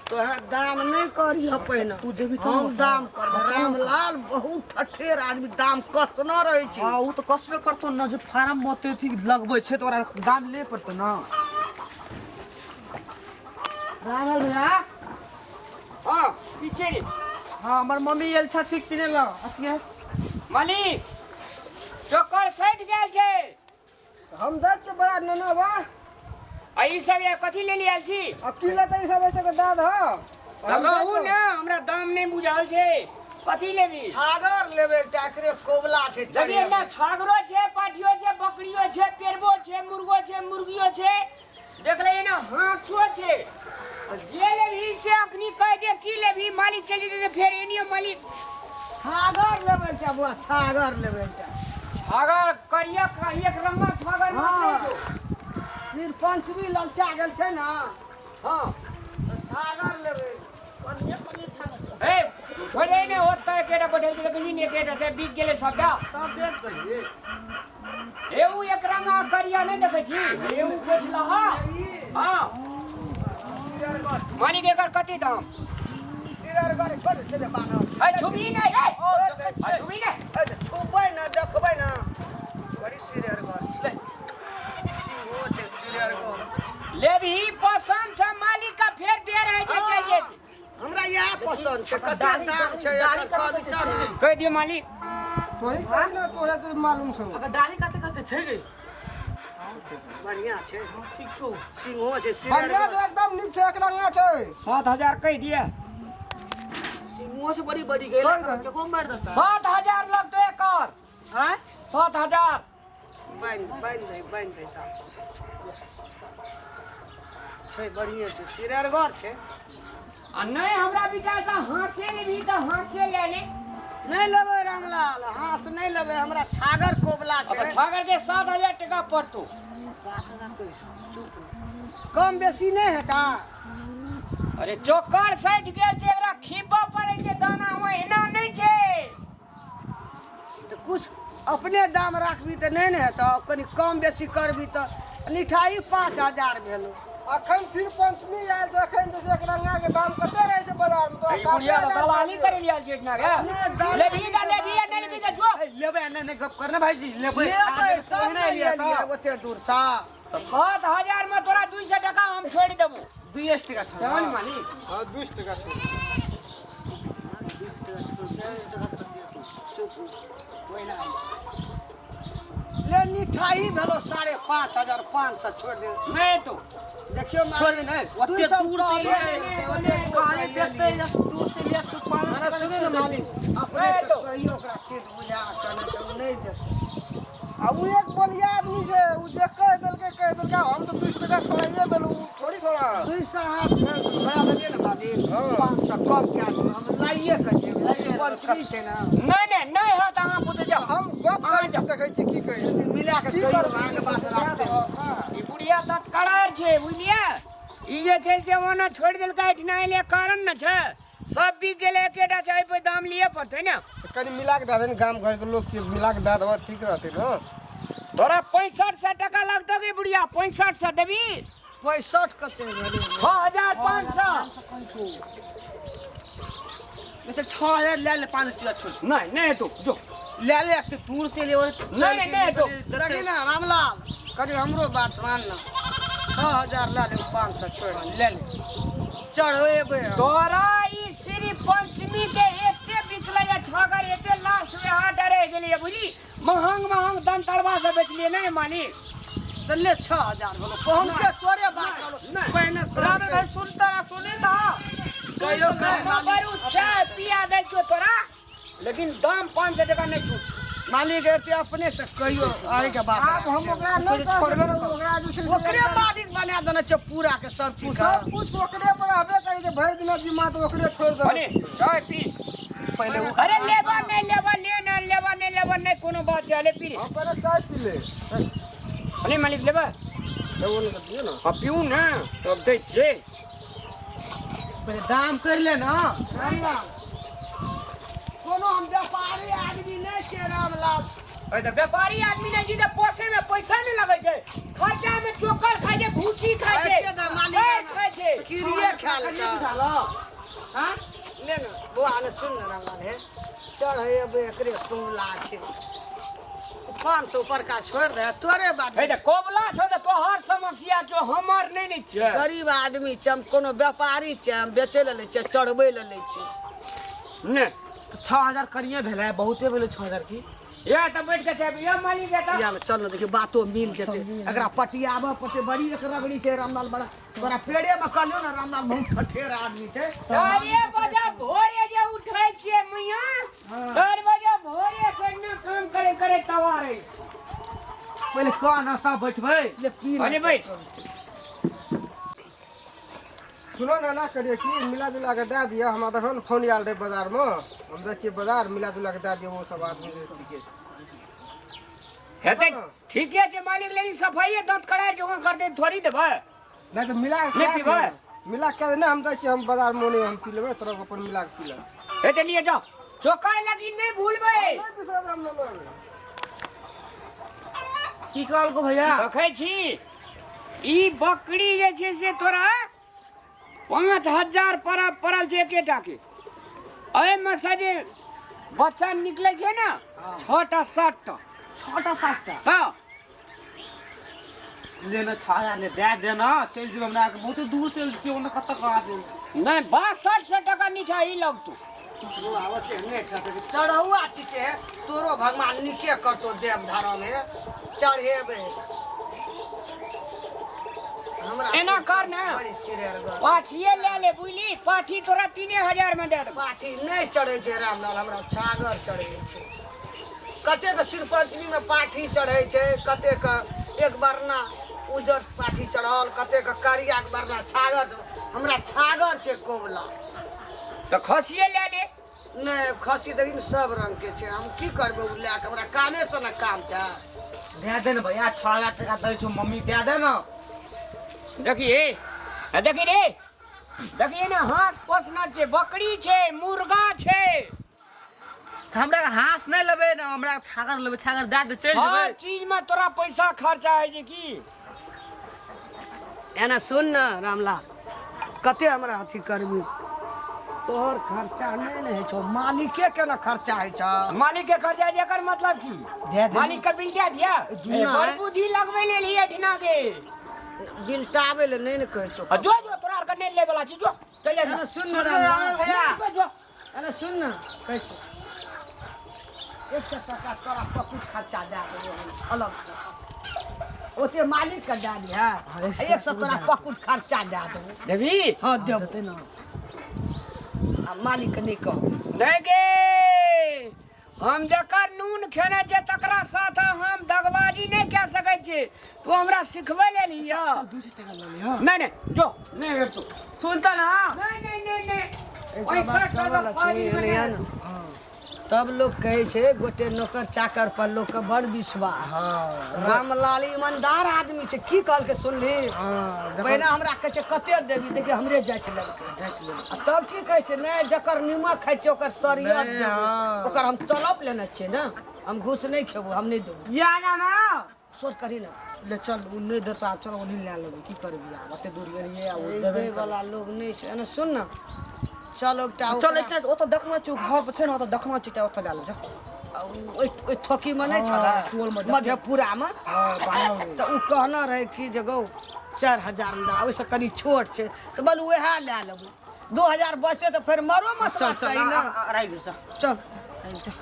तोहे दाम नहि करिह पहिने। तू देबी तब हम ने। दाम करबै। रामलाल बहुत ठठेर आदमी, दाम कसना रहै छै। हाँ, ओ तऽ कसबे करतौ ने, जे फार्म मत अथी लगबै छै तऽ ओकरा दाम ले पड़तौ ने। रामलाल भैया। हाँ, पीछे रे। हाँ, हमर मम्मी आयल छथि किने लए अथिये। मालिक, चोकर सटि गेल छै। हम दै छियै बड़ा नेना बा। आ ई सब या कथी लेली आयल छी? आ की लेतै ई सब ऐसे के दऽ दह। रहू ने, हमरा दाम नहि बुझल छै। कथी लेबी? छागर लेबै एकटा, एकरे कोबला छै। जदि ने छागरो छै, पाठियो छै, बकरियो छै, पेड़बो छै, मुर्गो छै, मुर्गियो छै, देख ले ने हाँसो छै। जे लेबही से अखनी कह दे की लेबही, मालिक चलि जेतै फेर एनियो मालिक। छागर लेबै एकटा बौआ, छागर लेबै एकटा। छागर करिया एक रंगा छागर। हाँ। फिर पंचमी ललचा गेल छै ने। हाँ। तऽ छागर लेबै। ए छोड़े ने, ओतऽ एकेटा बैठल छै, देखली ने एकेटा छै, बिक गेलै सबटा। सब बेच देलियै। एऊ एक रंगा करिया नहि देखै छी, एऊ बैठला। हाँ मालिक, एकर कते दाम? सिरगर छोड़ दे बानर। ए छुबी नहि रे, छुबी नहि। छुबै ने, देखबै ने, बड़ी सिरगर छै, सिंहो छै, सिरगर। लेबही पसंद छै मालिक का, फेर बेर है जे चलि जेतै। हमरा इएह पसंद छै। कते दाम छै एकर कविता ने? कहि दियौ मालिक। तोही कही ने, तोरा तऽ मालूम छौ। अगर डाली कते कते छै गे? बढ़िया छै। ठीक छौ। सिंहो छै। बढ़िया सिरगर छै, एकदम नीक छै, एक रंगा छै। 7000 कहि दिअ। सिंहुओ से बड़ी बड़ी गेल। कहि दे। केकरो मारि देता। 7000 लगतौ एकर। आँय? 7000। बान्हि बान्हि दे, बान्हि दे दाम छै, बढ़िए छै, सिरगर छै। आ नहि हमरा विचार तऽ हाँसे लेबही तऽ हाँसे ले ले। नहि लेबै रामलाल, हाँस नहि लेबै, हमरा छागर कोबला छै। छागर के 7000 टका पड़तौ। 7000 के चुप, कम बेसी नहि हेता? अरे चोकर सटि गेल छै, एकरा खीबऽ पड़ै छै दाना, ओहिना नहि छै। तऽ कुछ अपने दाम राखबी तऽ नहि ने हेतौ, कनि कम बेसी करबी तऽ निठाई 5000 भेलो। अखन सिर्फ पंचमी आयल छै, अखन जे छै एक रंगा के दाम कते रहै छै बाजार में तोरा? ई बुढ़िया तऽ दलाली करै लिया छै एहिठिना गे। लेबही तऽ लेबही आ नहि लेबही तऽ जो। लेबै आ नहि नहि गप करने भाईजी, लेबै। लेबै तब ने एलियै ओते दूरसँ। तऽ 7000 मे तोरा 200 टका हम छोड़ि देबो। 200 टका छौ। चल मालिक। हाँ, 200 टका छोड़। ले निठाई भेलो 5500, 500 छोड़ दे। नहि तो। देखियो। छोड़ दे नहीं, ओते दूर से ले ले, कहले देखते दूर से ले तू पाँच अरे सुनू ने मालिक, अपने नहीं से तो। कहियो ओकरा चीज बुझा कऽ, नहि तऽ ओ नहि देतै। आ उ एक बोलिया आदमी छै, उ जे कहि देलकै कहि देलकै। हम तऽ 200 टका छोड़ाइए देलहुँ, उ थोड़ी छोड़ा। 200 हाथ छोड़ा देलियै ने मालिक। हाँ। 500 कम कए दियौ, हम लाइए कऽ जेबै, पंचमी छै ने। नहि नहि नहि होत, अहाँ बुझे जाउ। हम गप अहाँ करै जाउ। छी, देखै छी की कहै छै। मिला कऽ की कहियौ, करबै? अहाँके बात राखतै। ई बुढ़िया तत्करार छै, बुझलियै? ई जे छै से ओना छोड़ि देलकै, एहिठिना एलै कारण ने छै, सब बिक गेलै, एकेटा छै, एहि पर दाम लिअ पड़तै ने। कनि मिला के दए दे ने, गाम घर के लोग छियै, मिला के दए देबऽ ठीक रहतै ने। तोरा 6500 टका लगतौ की बुढ़िया? 6500 देबी? 65 कते भेलै? 6500। अच्छा, 6000 ले ले, 500 टका छोड़। नहि नहि तू जो। ले ले, एते दूर से ले। नहीं, नहीं, नहीं, तो। देखी ने रामलाल, कनि हमरो बात मान ने, 6000 लए लेब, 500 छोड़ि ले ले। चढ़ेबै हम। तोरा ई श्री पंचमी के एते बिकलै या छागर, एते लास्ट में हाथ रहि गेलियै, बुझली? महंग महंग दंतरवा से बेचलियै नहि मालिक। तऽ ले, 6000 भेलो, पहुँचके तोरे बात रहलो। नहि। पहिने रामे भाई, सुनता ना, सुनी ना। कहियो करे। बरू चाय पिया दै छियौ तोरा, लेकिन दाम 500 टका नहि छूट। मालिक, एते अपने से कहियो अहींके बात। आब हम ओकरा नहि कह छोड़बे सकबै, ओकरा जे छै से ओकरे मालिक बना देने छै पूरा के सब चीज। सब कुछ ओकरे पर आबे करै छै, भरि दिना जिम्मा तऽ ओकरे छोड़ि देबै। बोले चाय पी। पहिले उ अरे लेबा नहि लेबा, ले ना, लेबा नहि लेबा, नहि कोनो बात छै, अरे पी। हम पहिले चाय पी ले। अरे मालिक, लेबा? लेबो नहि तऽ पियौ ने। हाँ, पीऊ ना, तब दै छियै। पहिले दाम कर ले ना। रामलाल, कोनो हम व्यापारी आदमी नहि छियै रामलाल। अरे तऽ व्यापारी आदमी नहि छी तऽ पोसैमे पैसा नहि लगै छै, खर्चा में चोकर खाइ छै, भूसी खाइ छै, खाइते तऽ मालिक पेड़ खाइ छै। किरिए खा लेता। हाँ? ले ने बौआ ने, सुन ने रामलाल, हे चढ़ेबै एकरे कौला छै, 500 ऊपरका छोड़ि दे तोरे बात। हे तऽ कोबला छौ तऽ तोहर समस्या छौ, हमर नहि ने छै। गरीब आदमी छै हम, कोनो व्यापारी छै हम बेचै लए लै छियै, चढ़बै लए लै छियै? नहि। 6000 कनिए भेलै, बहुते भेलै 6000 की। या तऽ बैठ के चाय पिया मालिक के तऽ। या चल ने, देखियौ बातो मिल जेतै। एकरा पटियाबऽ पड़तै, बड़ी एक रगड़ी छै रामलाल, बड़ा बड़ा पेड़े में कहलियौ ने, रामलाल बहुत ठठेर आदमी छै। 4 बजे भोरे जे उठै छियै मैया, 4 बजे भोरे से ने काम करे करे तवा रही। पहिले कह नाश्ता बैठबै। ले पी ले। अरे बैठ। सुनो ना, ना करिए कि मिला जुला के दे दिअ। हमरा देखो ने फोन आयल रहे बाजार में, हम जाइ छियै बाजार, मिला जुला के दे दिअ ओ सब आदमी जे ठीके छै। हेतै, ठीके छै मालिक, लेकिन सफाइए दाँत कड़ाइ जोगा करतै थोड़ी देबै। नहि तऽ मिला के नहि दए पीबै? दिअ। मिला के नहि, हम जाइ छियै हम बाजार में, ओने हम पी लेबै, तोरा अपन मिला के पी लेबै। हेतै, लिए जाओ, चोकर लगी नहि भूलबै। नहि बिसरबै हम, लेबै। की कहलको भैया? देखै छी, ई बकरी जे छै से तोरा 5000 पर पड़ल छै एकेटा के। एहिमे से जे बच्चा निकलै छै ने, छओटा सातटा। छटा सातटा? हँ। ले ने, 6000 ले दे देना, चलि जेबै। हमरा के बहुत दूर से छियै, ओने कतऽ कहाँ से। नहि, 6200 टका निठाही लगतौ। बौआ, ओते नहि ठठे, चढ़ौआ चीज छै। तोरो भगवान नीके करतो, देव धर्म हे चढ़ेबै हमरा। एना कर ने। बड़ी सिरेर गल। पाठिए ले ले, बुझली? पाठी तोरा 3000 में दे देबौ। पाठी नहि चढ़ै छै रामलाल, हमरा छागर चढ़ै छै। कतेक शिवपञ्चमीमे पाठी चढ़ै छै, कतेक एक बरना उजर पाठी चढ़ल, कतेक करियाके बरना छागर चढ़ल। हमरा छागर छै कोबला। तऽ खसिए ले ले। नहि, खसी देखी ने सब रंगके छै, हम की करबै ओ लए कऽ? हमरा कामेसँ ने काम छै। दे दे ने भैया, 6000 टका दै छौ मम्मी, दे दे ने। देखिए, देखी रे, देखिए ने, हाँस पोसना छै, बकरी छै, मुर्गा छै। तऽ हमरा हाँस नहि लेबै ने, हमरा छागर लेबै, छागर दए दे, चलि जेबै। सब चीज में तोरा पैसा खर्चा होइ छै की? एना सुन ने रामलाल, कते हमरा अथी करबी? तोहर खर्चा नहि ने होइ छौ, मालिके के ने खर्चा होइ छौ। मालिक के खर्चा होइ छै, एकर मतलब की? दे दे। मालिक के बिल दे दिया। नहि। बड़ बुद्धि लगबै लेल एठिना के। बिलटाबै लए नहि ने कहै छौ। आ जो जो, तोरा आरके नहि लै वाला छी, जो चल जा। एना सुन ने रामलाल। भैया जो जो। एना सुन ने, कहै छौ 100 टका तोरा पकुट खर्चा दए देबो हम अलगसँ, ओते मालिक के दए दिहे, 100 तोरा पकुट खर्चा दए देबो। देबी? हँ, देबो। देतै ने? आ मालिक के नहि कहब। नहि गे, हम जकर नून खेने छै तकरा साथ हम दगबाजी नहि कए सकै छी। तू हमरा सिखबै लेल हिय? 200 टका लऽ लिह। नहि नहि, जो, नहि हेतौ। सुनता ना। नहि नहि नहि नहि, 6500 के पानी में नहि। तब लोक कहै छै गोटे नौकर चाकर पर लोकके बड़ विश्वास। रामलाल ईमानदार आदमी छै। की कहलकै सुनली? हँ। पहिने हमरा कहै छै कते देबी, देखियौ हमरे जाति लेलकै। जाति लेलकै। आ तब की कहै छै, नहि, जकर निमक खाइ छै ओकर शरीयत नहि, देबै। हँ। ओकर हम तलब लेने छियै ने, हम घूस नहि खेबो, हम नहि देबो। या ना ना। सोच करी ने। ले चल, उ नहि देता, आब चल ओन्ही लए लेबै। की करबी आब, ओते दूर गेलियै आ ओ दै देबे नहि वाला लोग नहि छै। एने सुन ने, चल एकटा करतै। चल एकटा ओतऽ देखना छियौ, घर पर छै ने, ओतऽ देखना छियौ, एकटा ओतऽ लए लेबै, चल। ओहि ओहि थोकीमे नहि छलै? टोलमे देखने। मधेपुरामे। हँ, बाहर। तऽ ओ कहना रहै कि जे गौ 4000 मे दे, ओहिसँ कनि छोट छै, तऽ बोलू उएह लए लेबू, 2000 बचतै तऽ फेर मरो मसला चल चल। चाही ने। अढ़ाई दिन चल। चल। चल।